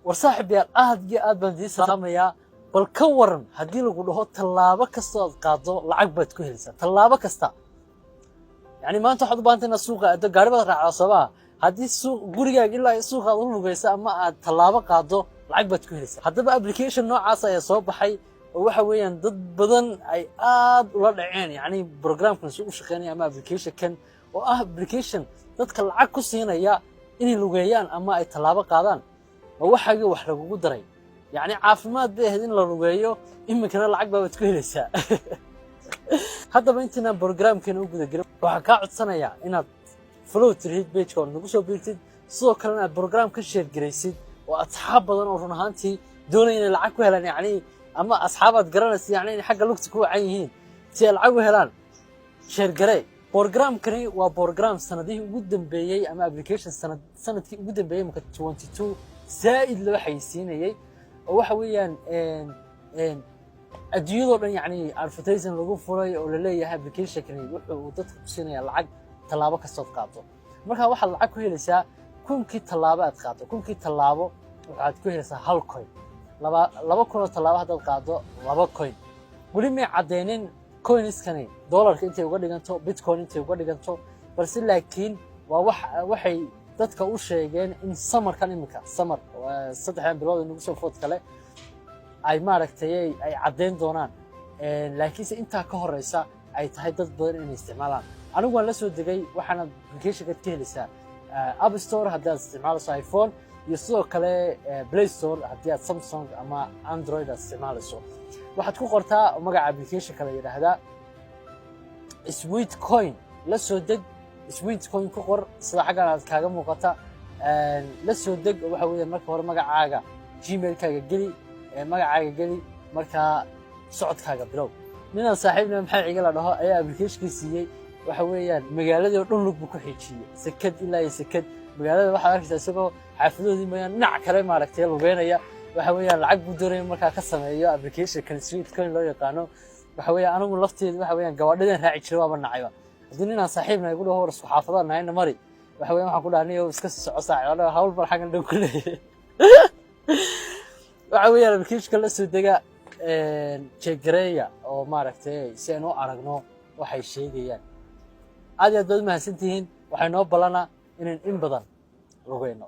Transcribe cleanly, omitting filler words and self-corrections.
War saaxiibayaal, aad iyo aad baan idiin salaamayaa. Bal ka waran haddii lagu dhaho tallaabo kastoo aad qaaddo lacag baad ku helaysaa? Tallaabo kasta, yani maanta waxaad u baahantay inaad suuqa aado, gaari baad raacdaa, soomaa? Haddii suuq gurigaaga ilaa suuqa aad u lugayso ama aad tallaabo qaaddo, lacag baad ku helaysaa. Haddaba application noocaas ayaa soo baxay oo waxa weeyaan dad badan ay aad ula dhaceen, yacni programkan si u shaqeynaya ama applicationkan oo ah application dadka lacag ku siinaya inay lugeeyaan ama ay tallaabo qaadaan. Ma waxaagii wax lagugu daray? Yacni caafimaad bay ahayd in la lugeeyo, iminkana lacag baabaad ku helaysaa. Haddaba intaynaan programkeena u gudagelin, waxaan kaa codsanayaa inaad follow tirihid pageka oo nagu soo biirtid, sidoo kalena aad program ka share garaysid oo asxaab badan oo run ahaantii doonaya inay lacag ku helaan, yacni ama asxaabaad garanaysa, yacni inay xagga lugta ku wacan yihiin si ay lacag u helaan, share garee. Programkani waa program sanadihii ugu dambeeyey ama application sanadkii ugu dambeeyey, marka 22 zaa'id loo xayeysiinayey, oo waxa weeyaan adduunyadoo dhan yacni advertising lagu furay oo laleeyahay applicationkani wuxuu dadka ku siinaya lacag tallaabo kastood qaado. Marka waxaad lacag ku helaysaa 1000-kii tallaabo aad qaado. 1000-kii tallaabo waxaad ku helaysaa hal coin. 2000 oo tallaabo haddaad qaado, 2 coin. Weli may caddeynin coinskani dollarka intay uga dhiganto, Bitcoin intay uga dhiganto, balse laakiin waa wax waxay dadka u sheegeen in summerkan iminka, summer 3-dan bilood ee nagu soo food kale, ay maaragtay ay caddeyn doonaan, laakiinse intaa ka horeysa ay tahay dad badan inay isticmaalaan. Anigu waan la soo degay. Waxaana applicationkaad ka helaysaa App Store haddii aad isticmaalayso iPhone, iyo sidoo kale Play Store haddii aad Samsung ama Android aad isticmaalayso. Waxaad ku qortaa magaca applicationka la yidhaahdaa Sweatcoin. La soo deg, Sweatcoin ku qor sida xaggan aad kaaga muuqata. La soo deg. Waxa weeye marka hore magacaaga, Gmailkaaga geli, magacaaga geli, markaa socodkaaga bilow. Ninaan saaxiibna Maxamed Ciga la dhaho ayaa applicationkii siiyey. Waxa weeyaan magaaladii oo dhan lug buu ku xiijiyey, sekad ilaa iyo sekad. Magaalada waxaad arkaysaa isagoo xaafadoodii mooyaan dhinac kale maaragtay lugeynaya. Waxa weeyaan lacag buu doonaya markaa ka sameeyo applicationkan Sweatcoin loo yaqaano. Waxa weeyaan anigu lafteedu waxa weeyaan gawaadhidan raaci jiray waaba nacayba. Haddii ninaan saaxiibna igu dhaho, "War isku xaafadaan nahayna mari," waxa weeyaan waxaan ku dhaha, "Niyow, iska soco saaxiib, hawl baan xaggan dhow ku leeyahay." Waxa weeyaan applicationka la soo dega, check gareeya oo maaragtay si aynu u aragno waxay sheegayaan. Aad iyo aad baad umahadsantihiin. Waxay noo ballanaa inayn in badan lugeyno.